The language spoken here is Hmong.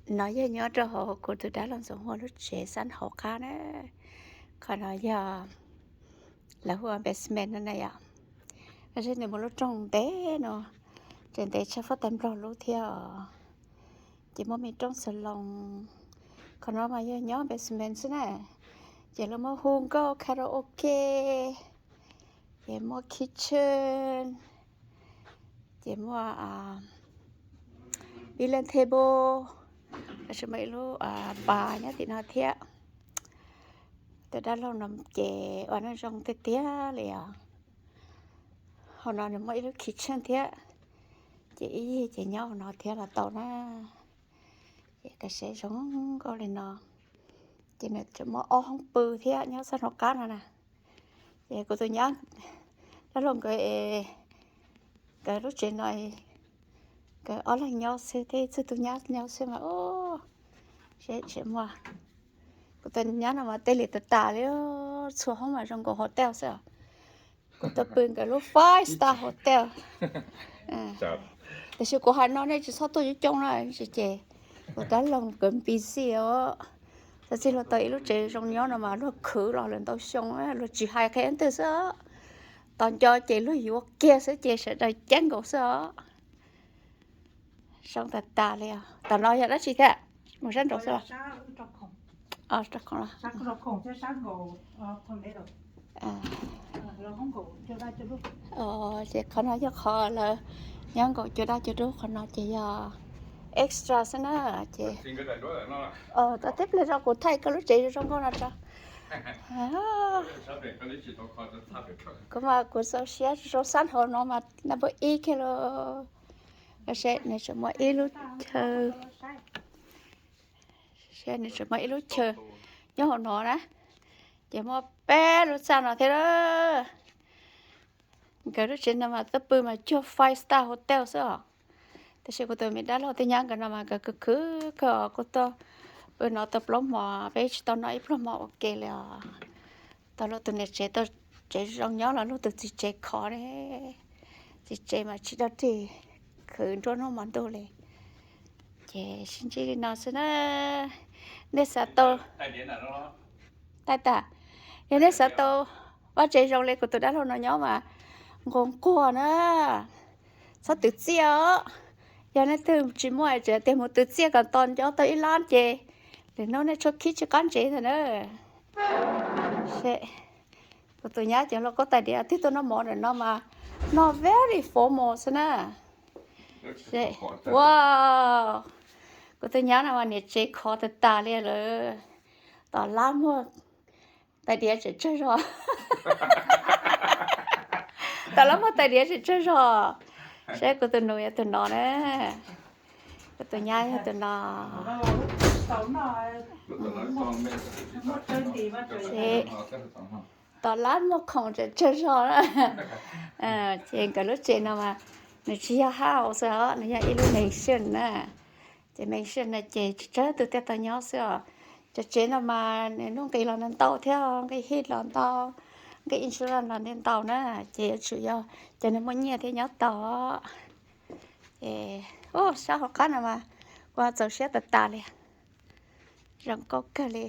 No yog nyob rau hauv kuv tus dab laug Ntxoov Huaj lub tsev xab hauv qab na. Qhov no yog lawv hu ua basement no na yom. Tab sis nws muaj lub rooj ntev no, tseem ntev tshaj Fab Tag Nplog lub thiab os. Ces muaj me rooj salon. Qhov no mas yog nyob basement xwb na. Ces lawv muaj hu nkauj karaoke, ces muaj kitchen, ces muaj ib leeg table, tab sis muaj ib lub pas nyob tim no thiab. Tus dab laug no ces ua neej zoo tiag tiag li os. Hauv no nws muaj ib lub kitchen thiab, ces ib yig ces nyob hauv no thiab los tau na. Ces kab seb zoo nkauj li no. Ces nws tseem muaj ob hoob pw thiab nyob xab hauv qab no na. Ces kuv tus nyab dab laug nkawd, nkawd lub tsev no nkawd ob leeg nyob xwb thiab ib tug tub nyab nyob xwb mas, tsis muaj. Kuv tus nyab no mas tej li tas tas li, txhua hoob mas zoo nkaus hotel xwb os. Kuv tuaj pw nkawd lub five star hotel. Tiam sis kuv hais no nej tsis txhob tuaj coob coob na, tsis ces kuv dab laug nkawd busy os. Txog txij luag tau ib lub tsev zoo nyob no mas luag khwv los lawm ntau xyoo, luag tsis hais qhia leej twg xwb. Tos nco ces luag yuav kiag xwb ces sawv daws ceeb nkaus xwb os. Zoo tas tas li os. Tom no yog dab tsi thiab? Mus sab nraud xwb los? Ces qhov no yog qhov lawv nyob nkaum cua daj cua dub, qhov no ces yog extra xwb na. Ces tau tib pliag tso kuv thaij koj lub tsev zoo nkauj no tso. Kuv mas kuv txaus siab rau sab hauv no mas number ib kiag lauj. Seb nws tseem muaj ib lub chaw, seb nws tseem muaj ib lub chaw nyob hauv no na. Ces muaj peb lub txaj no thiab. Nkawd lub tsev no mas tuaj pw mas cuag five star hotel xwb os. Tab sis kuv tus me dab laug tej nyab nkawd no mas nkawd khwv khwv kawg os, kuj tuaj pw no tau plaub hmo, peb tsis tau noj ib pluag hmo ua ke li os. Tau luag tus niam tsev tau tsev zoo nyob los luag tus txiv tsev khov ne. Txiv tsev mas tsis dog dig, khwv nruab hnub hmo ntuj li. Ces sib ntsib li no xwb na. Nej xav tau, taij tas, yog nej xav tau vaj tsev zoo li kuv tus dab laug no nyob mas nqus nquag na, txhob twv txiaj os. Yog nej twg tsis muaj tseem tias mus twv txiaj kom tos nco tau ib lab ces lwm hnub nej tshuab khib tsis qab ntsev ntag na. Kuv tus nyab cov hluas nkauj tais diav twb tuaj noj mov ntawm no mas noj very formal xwb na. Wow, kuv tus nyab no mas niam tsev khov tas tas li lawm. Tom lab muag tais diav tseem tsawg zog. Tom lab muag tais diav tseem tsawg zog. Saib kuv tus nus yog tus no na. Kuv tus nyab yog tus no. Tom lab muag khoom tseem tsawg zog na. Ces nkawd lub tsev no mas nws tsis yog house xwb os, nws yog ib lub mansion na. Ces mansion no ces tsis tsawg tus thiaj tau nyob xwb os. Cov tsev no mas nws hnub nqis los ntau thiab, nqis heat los ntau, nqis insurance los ntau na. Ces yuav tsum yog cov neeg muaj nyiaj thiaj nyob tau. Ces sab hauv qab no mas kuv txaus siab tas tas li, zoo nkauj kawg li.